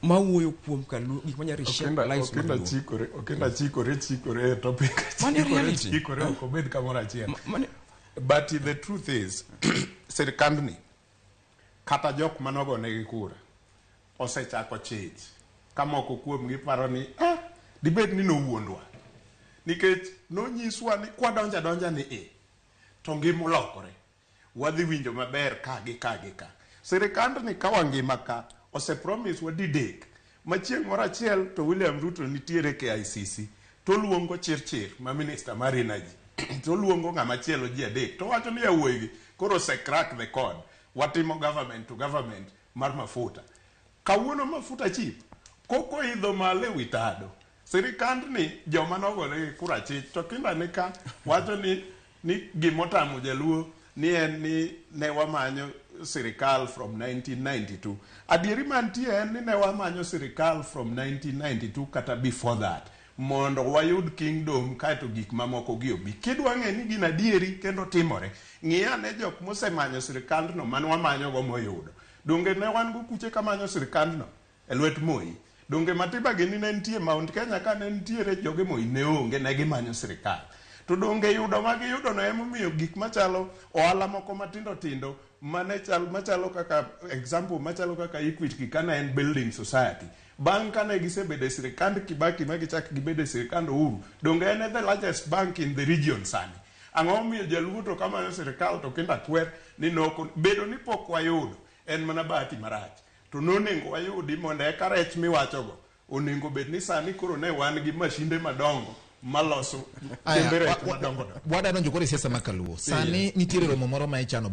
Mawuoyo kuom kaluo gik manya reshape lives mag Okinda Luo. chikore, Okinda chikore chikore e topic. Mano e Chikore reality. chikore ok obed kamoro achiel. But the truth is, sirikandni kata jok manogonegi kura osechako chich ka moko kuomgi paro ni ah, dibed ni nowuondwa nikech nonyiswa ni kwadonjo adonja ni e to ngima olokore wadhi winjo maber ka gi ka gi ka. Sirikandni ka wangima ka ose promise wa didek ma chieng' moro achiel to William Ruto nitiere KICC to luongo Chirchir ma minister mar energy to luongo ng'ama chielo ji adek to wacho ni yawuoyi gi koro ose crack the code watimo government to government mar mafuta. Kawuono mafuta cheap koko idho malo ewi tado. Sirikandni joma nogone kura chich to kinda ni ka wacho ni ni gimotamo jaluo ni en ni ne wamanyo sirikal from 1992. Adieri mantie en ni ne wamanyo sirikal from 1992 kata before that mondo wayud kingdom kaeto gik mamoko gi obi. Kidwa ng'e ni gin adieri kendo timore, ng'i ane jok mosemanyo sirikandno mane wamanyogo moyudo. Donge ne wan go kuche kamanyo sirikandno e lwet Moi? Donge Matiba gini ne nitie Mount Kenya ka ne nitiere joge Moi ne onge ne gimanyo sirikal. To donge yudo ma giyudo no emomiyo gik machalo ohala moko matindo tindo mane chal machalo kaka example machalo kaka Equity kane en building society. Bang' kane gisebedo e sirikand Kibaki ma gichak gibedo e sirikand Uhuru, donge en e the largest bank in the region sani. Ang'o momiyo jaluo to kamanyo sirikal to kinda kwer ni noko bedo ni pok wayudo en mana bahati marach. To nonengo wayudi mondo eka rech miwachogo onego bed ni sani koro ne wan gi mashinde madongo maloso Aya, kembe rech wa- madongo dongo. Wadwa donjo koro e siasa ma kaluo. Sani nitiere romo moro ma ichano.